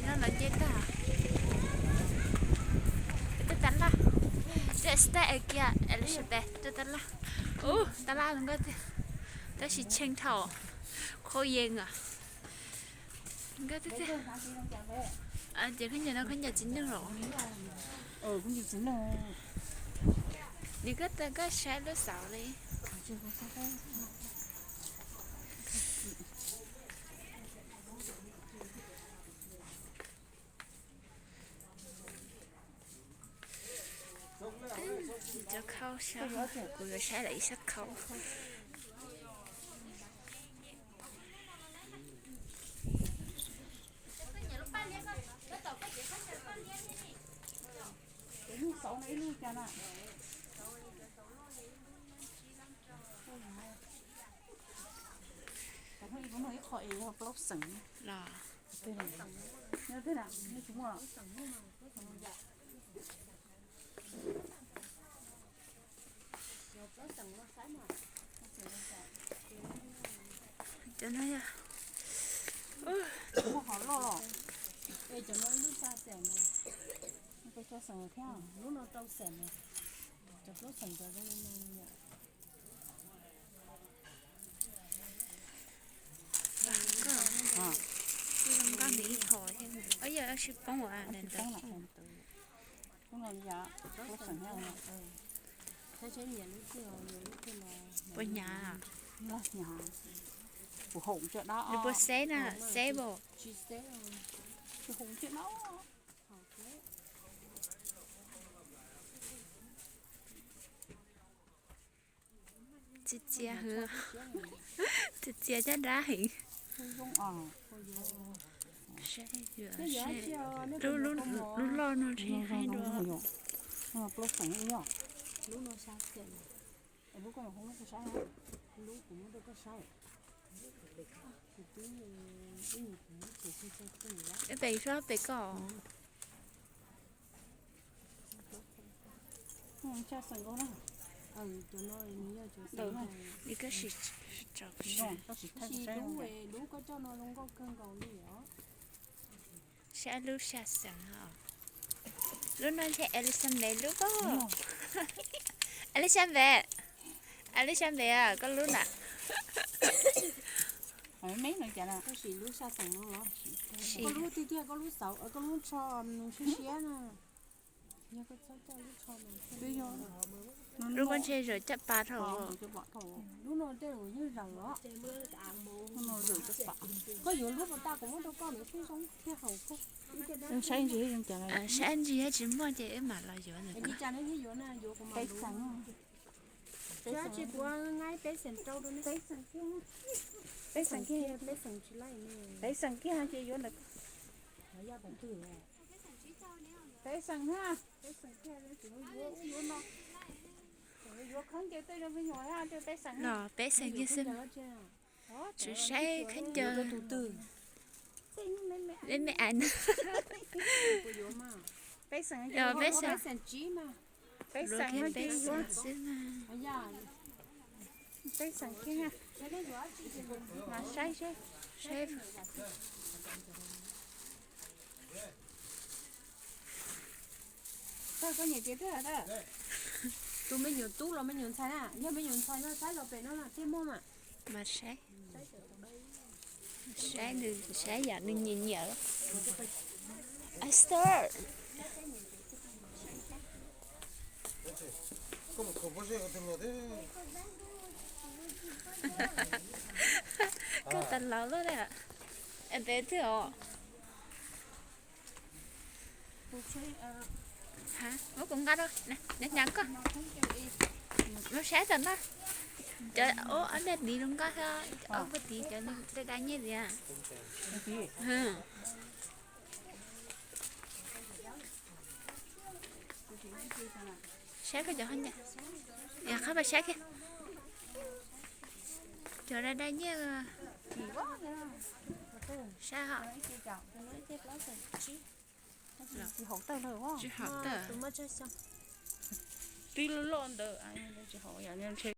No lawv nce tag. Twb tas laj. Twb start again, Elizabeth, twb tas laj. Ub, tas laj nkauj tiag. Tab sis tsheej dhau. Khaub yees os. Nkauj tiag tiag. Ces khaub ncaws no khaub ncaws txiv neej los? Nws koj tas koj saib lub xauv li. Cov khau saib, kuv yuav saib lawv ib sab khau. Ib qho es yog plaub xeem los? Cov no yog, muaj qhov loj los. Cov no lub xya xeem, xya xeem thiab, lub no rau xeem, cov plaub xeem cov zoo li no. Zoo nkauj nws ib qho thiab, yog sib poob ua ntawd. Puas hnyav? Nws puas xeb na, xeb npaum? Txias txias, txias txias caj dab heev. Lub loj no tsis hais dua. Peb pem, pem koj. Li koj sim, sim tso. Lub koj coj no zoo nkauj kawg nkaus li os. Saib lub xya xeem os. Lub no ntshe Elizabeth lub pob. Elizabeth, Elizabeth, koj lub na. Tab sis lub xya xeem no los? Koj lub tiag tiag, koj lub xauv, koj lub tsho siab siab na. Yog koj txhob coj lub tsho no. Lub koj ntshe zawm caj pas dhau. Lub no tej zaum yeej zawm os. Koj yuav lub pas tas kuv muab rau koj ntawd thiaj zoo thiaj haum koj. Saib ntsis, saib ntsis tsis muaj ces wb mam los yuav ntawm koj. Peb xeem. Tsis puas nqa peb xeem rau rau ne. Peb xeem kiag, peb xeem kiag ces yuav ntawm koj. Peb xeem thiab, peb xeem kiag, yuav no, yuav khaub ncaws tej zoo me nyuam thiab, peb xeem. Los peb xeem kiag xwb. Tsis saib khaub ncaws. Me me as. Peb xeem, peb xeem. Peb xeem xwb mas. Peb xeem kiag, mas saib seb. Saib. Tawg koj niam tsev twg tawg? Tus me nyuam tub los me nyuam ntxhais na, yog me nyuam ntxhais no saib los pem no thiaj muaj mas. Mas saib, saib nws saib yam nws nyiam nyiam. Esther, koj tas laus lawm na. Ntev twg os? Muab kuv nqa rau, hnyav koj. Mus saib tom no. Cov ob daim tiv zoo nkauj thiab, ob pawg tiv cov da da nyiaj tiag. Saib koj cov, qhov ncauj, qhov pas saib kiag. Cov da da nyiaj. Saib hos. Tsis haum tawm. Twb loj loj ntawd tsis haum yom, ntshe.